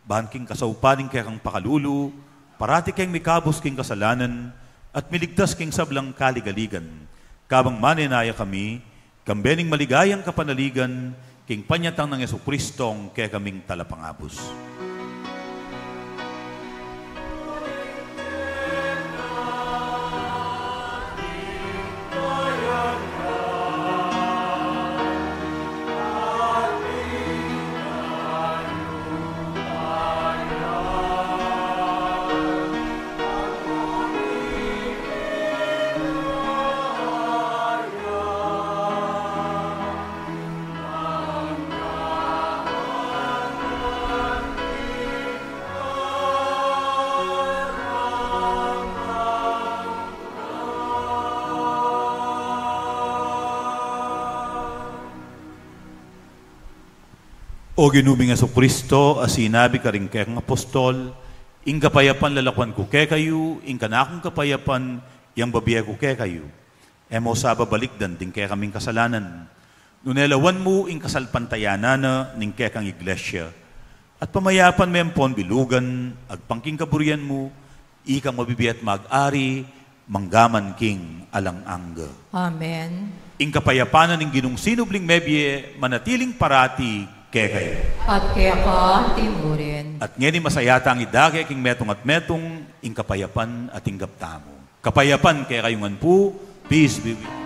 Ban king kasaupan ning kekang pakalulu, parati keng mikabus king kasalanan, at miligtas king sablang kaligaligan. Kabang manenaya kami, kambe ning maligayang kapanaligan, king panyatang nang Jesucristong kekaming talapangabus. O Ginu ming Jesucristo, a sinabi karing kekang apostol, ing kapayapan lalakuan ku kekayu, ing kanakung kapayapan yang bibie ku kekayu. E mu sa babalikdan ding kekaming kasalanan, nune lawan mu ing kasalpantayanan na ning kekang iglesia. At pamayapan me ampon bilugan, agpang king kaburian mu, ikang mabibie at mag-ari, mangga man king alang angga. Amen. Ing kapayapan na ning Ginung sinubling mebie, manatiling parati kekayu. At keka mu rin. At ngeni masaya tang idake king metung at metung, ing kapayapan a tinggap tamu. Kapayapan kekayu ngan pu, peace be with you.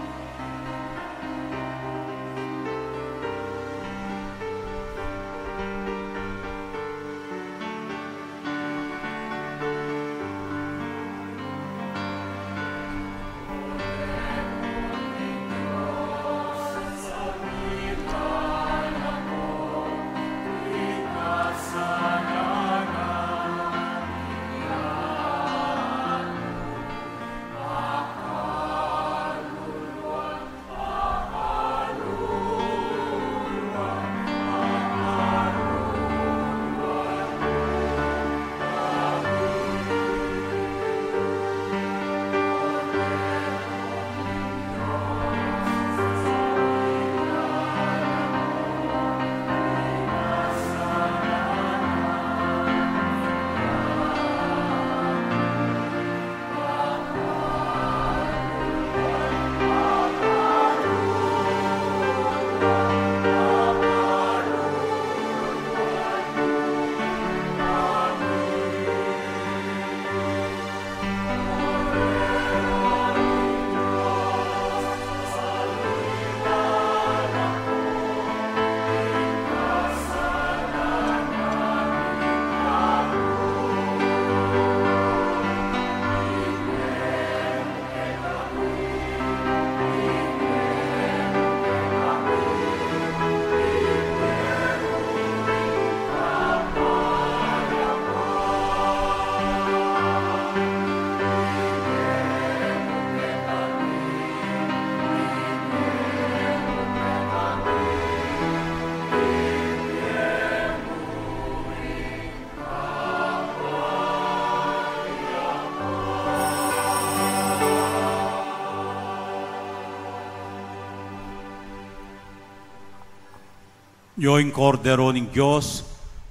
Nyo ing Kordero ning Dios,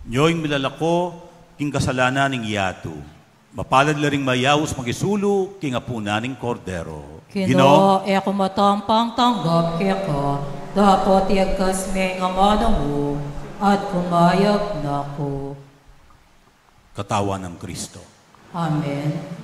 nyo ing milalako king kasalanan ning yatu. Mapalad la ring mayaus makisulu king apunan ning Kordero. Ginu, e ku matampang tanggap keka, dapot iyagkas me ing amanu mu, at kumayap na ku. Katawan nang Kristo. Amen.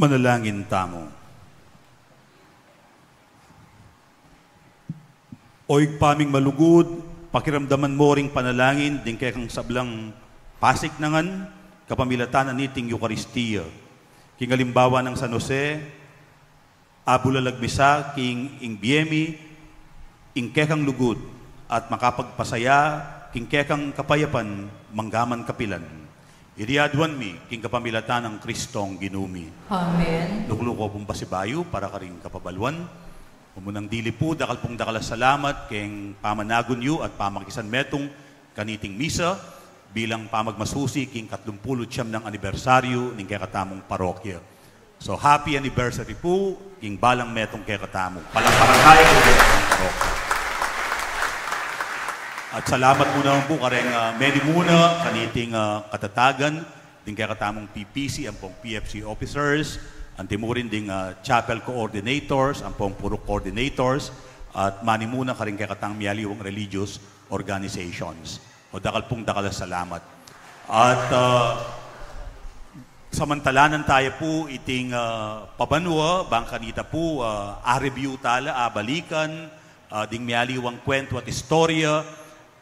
Manalangin tamu. O Ibpa ming malugud, pakiramdaman mo ring panalangin ding kekang sablang pasiknangan kapamilatan na niting Eukaristia. King alimbawa nang San Jose, abulalag mi sa king ing bie mi, ing kekang lugud, at makapagpasaya king kekang kapayapan manggaman kapilan. Iti aduan mi king kapamilatan nang Kristong Ginu mi. Amen. Lukluku pung pasibayu para karing kapabaluan. Umunang dili pu, dakal pung dakal a salamat keng pamanagun yu at pamakisan metung kaniting misa bilang pamagmasusi king katlumpulu't siyam nang anibersaryu ning kekatamung parokya. So, happy anniversary pu king balang metung kekatamu. Palakpakan tamu king kekatamung parokya. At salamat mu naman pu kareng, ah, menimuna kaniting, ah, katatagan ding kekatamung P P C, ampong P F C officers, anti mu rin ding, ah, chapel coordinators, ampong purok coordinators, at manimuna karing kekatang mialiwang religious organizations. O dakal pung dakal a salamat. At, ah, samantalanan taya pu iting, ah, pabanua, bang kanita pu, ah, a-review tala, abalikan, ah, ding mialiwang kwentu at istorya,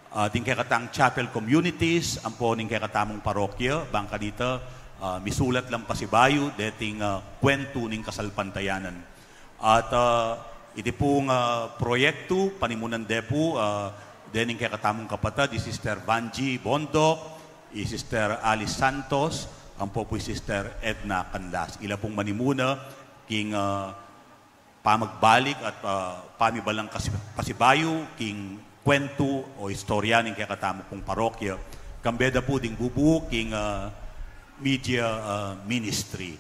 ah, ding kekatang chapel communities, ampo ning kekatamung parokya, bang kanita, ah, misulat lang pasibayu deting, ah, kwentu ning kasalpantayanan. At, ah, iti pung, ah, proyektu, panimunan de pu, ah, dening kekatamung kapatad, i Sister Vangie Bondoc, i Sister Alice Santos, ampo pu i Sister Edna Canlas. Ila pung manimuna king, ah, pamagbalik at, ah, pamibalang kasi-, pasibayu king kwentu o istorya ning kekatamu pung parokya. Kambe da pu ding bubu king, ah, media, ah, ministry.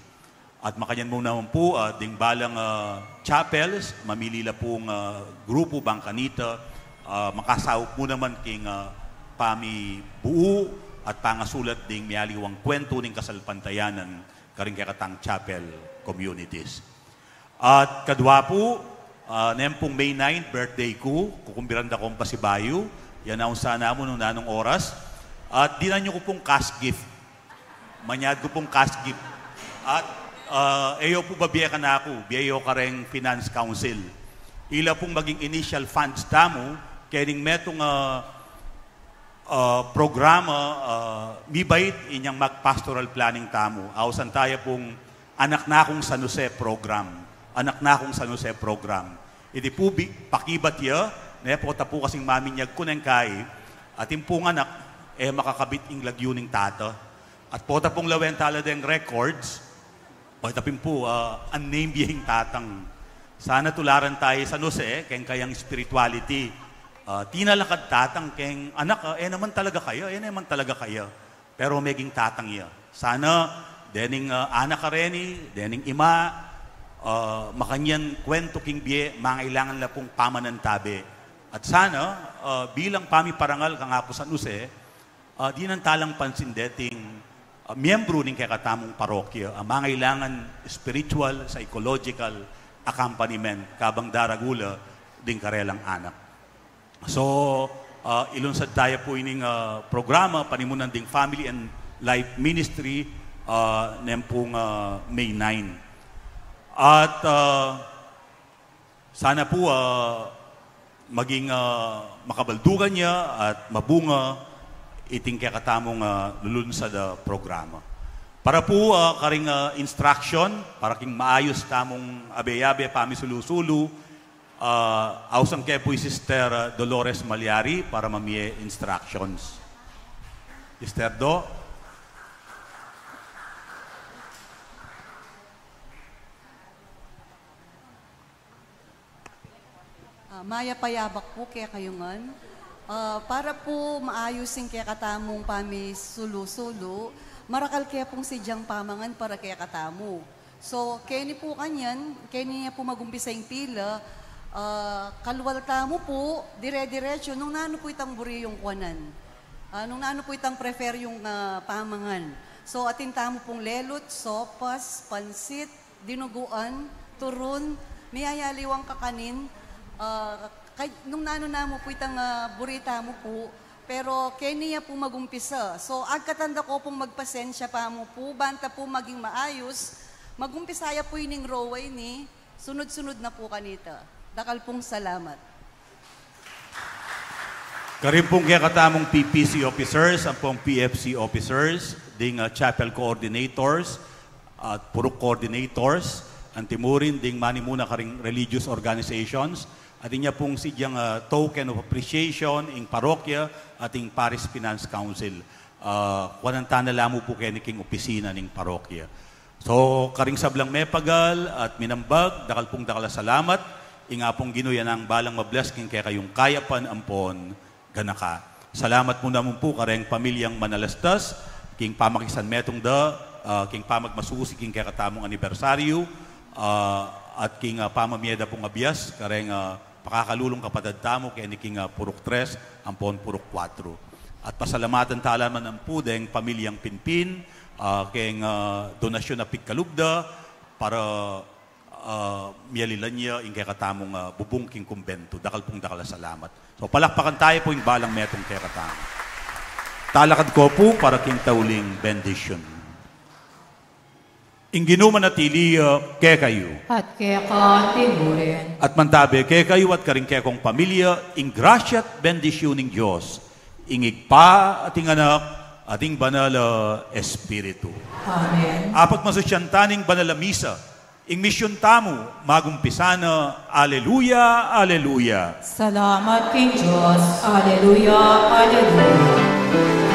At makanyan mu naman pu, ah, ding balang, ah, chapels, mamili la pung, ah, grupu bang kanita, ah, makasaup mu naman king, ah, pamibuu at pangasulat ding mialiwang kwentu ning kasalpantayanan karing kekatang chapel communities. At kadua pu, ah, neng pung May nine, birthday ku, kukumbiran da kong pasibayu, i-announce sana mu nung nanung oras. At dinan yu ku pung cash gift. Manyad ku pung cash gift. At, ah, e yu pu babie kanaku, bie yu kareng Finance Council. Ila pung maging initial funds tamu, kening metung, ah, ah, programa, ah, mibait inyang mag-pastoral planning tamu. Ausan taya pung Anak Nakung San Jose program. Anak Nakung San Jose program. Iti pu bi-, pakibat ya, ne, pota pu kasing maminyag ku neng kai, atin pung anak, e makakabit ing lagyu ning tata. At pota pung lawen tala deng records, pota pin pu, ah, unnamed ya ing tatang. Sana tularan taya i San Jose, keng kayang spirituality. Ah, tinalakad tatang keng anak, ah, e naman talaga kaya, e naman talaga kaya. Pero meging tatang ya. Sana, dening, ah, anak a reni, dening ima, ah, makanyan kwentu king bie, mangailangan la pung pamanantabe. At sana, ah, bilang pamiparangal kang Apu San Jose, ah, dinan talang pansin deting, ah, miyembru ning kekatamung parokya, ah, mangailangan spiritual, psychological accompaniment, kabang daragul la ding karelang anak. So, ah, ilunsad taya pu ining, ah, programa, panimunan ding Family and Life Ministry, ah, neng pung, ah, May nine. At, ah, sana pu, ah, maging, ah, makabaldugan ya at mabunga iting kekatamung, ah, lulunsad a programa. Para pu, ah, karing, ah, instruction, para king maayus tamung abe-abe pamisulu-sulu, ah, ausan ke pu i Sister, ah, Dolores Malyari para mamie instructions. Sister Do. Ah, mayap a yabak pu kekayu ngan. Ah, para pu maayus ing kekatamung pamisulu-sulu, marakal ke pung sadyang pamangan para kekatamu. So, keni pu kanyan, keni ya pu magumpisa ing pila, ah, kalwal tamu pu, dire-diretsu, nung nanu pu itang buri yung kuanan. Ah, nung nanu pu itang prefer yung, ah, pamangan. So, atin tamu pung lelut, sopas, pansit, dinuguan, turun, miyayaliwang kakanin, ah, kay-, nung nanu namu pu itang, ah, buri tamu pu, pero keni ya pu magumpisa. So, agkatan da ko pung magpasensya pamu pu, banta pu maging maayus, Mag-umpisa ya pu ining row a ini, sunod-sunod na pu kanita. Dakal pung salamat. Karin pung kekatamung P P C officers, ampong P F C officers, ding, ah, chapel coordinators, at purok coordinators, anti mu rin ding manimuna karing religious organizations, at inya pung sidyang, ah, token of appreciation, ing parokya, at ing Parish Finance Council. Ah, kuanan ta na la mu pu keni king opisina ning parokya. So, karing sablang mepagal at minambag, dakal pung dakal a salamat, ing Apung Ginu ya nang balang ma-bless king kekayung kayapan ampon ganaka. Salamat mu naman pu kareng pamilyang Manalastas, king pamakisanmetung da, ah, king pamagmasusi king kekatamung anibersaryu, ah, at king, ah, pamamie da pung abias, kareng, ah, pakakalulung kapatad tamu, keni king, ah, purok tres, ampon purok kuatro. At pasalamatan ta la naman pu deng pamilyang Pinpin, ah, keng, ah, donasyun a pigkalub da, para, ah, mialilan ya ing kekatamung, ah, bubung king kumbentu. Dakal pung dakal a salamat. So, palakpakan tayu pu ing balang metung kekatamu. Talakad ko pu para king tauling bendisyun. Ing Ginu manatili ya kekayu. At keka mu rin. At mantabe kekayu at karing kekong pamilya, ing grasya at bendisyun ning Dios, ing Ibpa at ing Anak at ing Banal a Espiritu. Amen. Apagmasusyan ta ning banal a misa, ing misyun tamu, magumpisa na, Aleluya, Aleluya. Salamat king Dios, Aleluya, Aleluya.